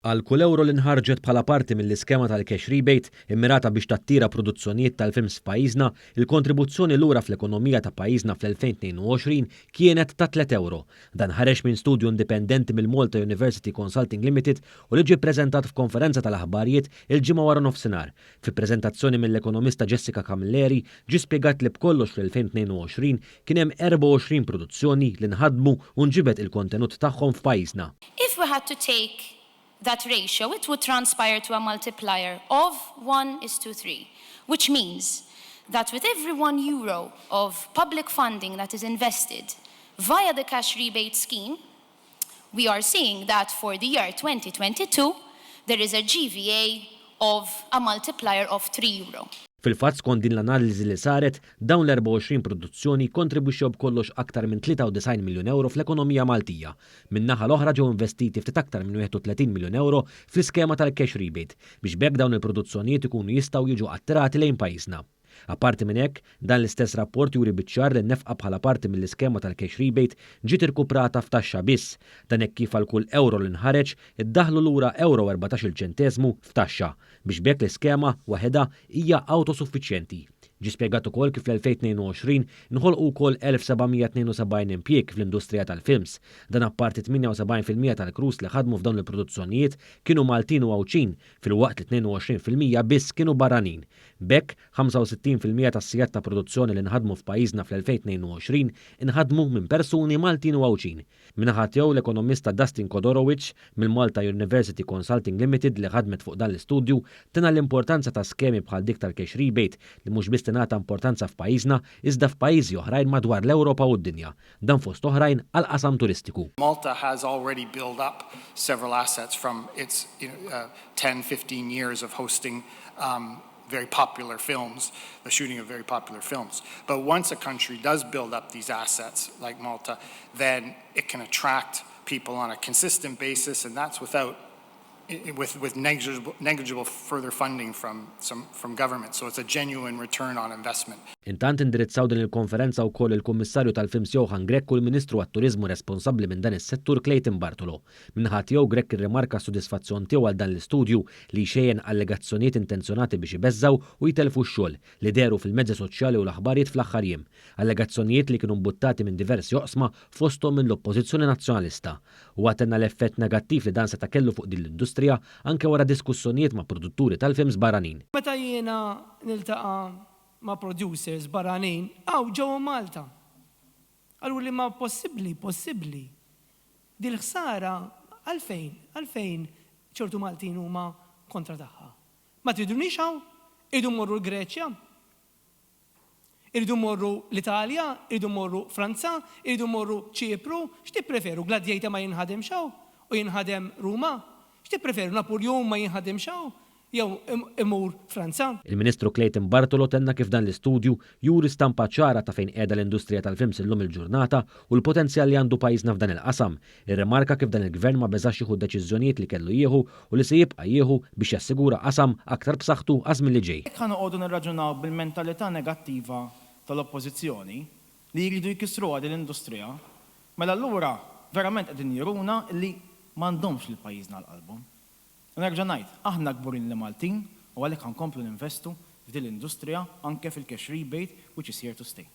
Għal kull ewro li nħarġet bħala parti mill-iskema tal-cash rebate immirata biex tattira produzzjonijiet tal-films f'pajjiżna, il-kontribuzzjoni lura fl-ekonomija ta' pajjiżna fl-2022 kienet ta' 3 ewro. Dan ħareġ minn studju indipendenti mill-Malta University Consulting Limited u li ġie ppreżentat f'konferenza tal-aħbarijiet il-Ġimgħa waranofsinhar. Fi preżentazzjoni mill-ekonomista Jessica Camilleri ġie spjegat li b'kollox fl-2022 kien hemm 24 produzzjoni li nħadmu u nġibed il-kontenut tagħhom f'pajjiżna. If we had to take that ratio, it would transpire to a multiplier of 1 is to 3, which means that with every €1 of public funding that is invested via the cash rebate scheme, we are seeing that for the year 2022, there is a GVA of a multiplier of €3. Fil-fatt skont din l-analiżi li saret, dawn l-24 produzzjoni kontribwixxew b'kollox aktar minn 93 miljun ewro fl-ekonomija Maltija. Min-naħa l-oħra ġew investiti ftit aktar minn 31 miljun ewro fl-iskema tal-cash rebate biex b'hekk dawn il-produzzjonijiet ikunu jistgħu jiġu attirati lejn pajjiżna. Apparti minn hekk, dan l-istess rapport juri biċ-ċar li n-nefqa bħala parti mill-iskema tal-cash rebate ġiet irkuprata f'taxxa biss. Dan hekk kif għal kull ewro li nħareġ iddaħlu lura euro 14 ċenteżmu f'taxxa biex b'hekk l-iskema waħedha hija autosuffiċjenti. Ġie spjegat ukoll kif fl-2022 nħolqu wkoll 1772 impjieg fl-industrija tal-films. Dan apparti 78% tal-crews li ħadmu f'dawn il-produzzjonijiet kienu Maltin u Għawdxin filwaqt li 22% biss kienu barranin. B'hekk 65% tas-sigħat ta' produzzjoni li nħadmu f'pajjiżna fl-2022 inħadmu minn persuni Maltin u Għawdxin. Min-naħa tiegħu l-ekonomista Dustin Kodorowicz mill-Malta University Consulting Limited li ħadmet fuq dan l-istudju tenna l-importanza ta' skemi bħal dik tal-cash rebate li mhux biss tingħata importanza f'pajjiżna iżda f'pajjiżi oħrajn madwar l-Ewropa u d-dinja. Dan fost oħrajn għal qasam turistiku. Malta has already built up several assets from its 10, 15 years of hosting very popular films, the shooting of very popular films. But once a country does build up these assets, like Malta, then it can attract people on a consistent basis, and that's without with negligible further funding from government. So it's a genuine return on investment. Intant indirizzaw din il-konferenza wkoll il-Kummissarju tal-Films Johann Grech u l-Ministru għat-Turizmu responsabbli minn dan is-settur Clayton Bartolo. Min-naħa tiegħu Grech irrimarka s-sodisfazzjon tiegħu għal dan l-istudju li xejjen allegazzjonijiet intenzjonati biex ibeżżaw u jtelfu x-xogħol li dehru fil-mezzi soċjali u l-aħbarijiet fl-aħħar jiem. Allegazzjonijiet li kienu mbuttati minn diversi oqsma fosthom mill-Oppożizzjoni Nazzjonalista. U tenna l-effett negattiv li dan seta' kellu fuq din l-industrija anke wara diskussjonijiet ma' produtturi tal-films barranin. Meta jiena niltaqa' ma' producers barranin, għaw ġewwa Malta. Qallu li ma possibbli, possibbli. Dil-ħsara għalfejn, għalfejn ċertu Maltin huma kontra tagħha. Ma tridunix hawn? Iridu mmorru l-Greċja? Iridu mmorru l-Italja? Iridu mmorru Franza? Iridu mmorru Ċipru? X'tippreferu? Gladiator ma jinħademx hawn? U jinħadem Ruma? X'tippreferu? Napoleon ma jinħademx hawn? Jew imur Franza? Il-Ministru Clayton Bartolo tenna kif dan l-istudju juri stampa ċara ta' fejn qiegħda l-industrija tal-films illum il-ġurnata u l-potenzjal li għandu pajjiżna f'dan il-qasam. Irrimarka kif dan il-gvern ma beżax jieħu deċiżjonijiet li kellu jieħu u li se jibqa' jieħu biex jassigura qasam aktar b'saħħtu għaż-żmien li ġej. Jekk ħa noqogħdu nirraġunaw bil-mentalità negattiva tal-Oppożizzjoni li jridu jkissruha din l-industrija, mela allura verament qegħdin juruna li m'għandhomx lil pajjiżna għal qalbhom. U nerġa' ngħid, aħna kburin li Maltin u għalhekk ħa nkomplu ninvestu f'din l-industrija anke fil-cash rebate, which is here to stay.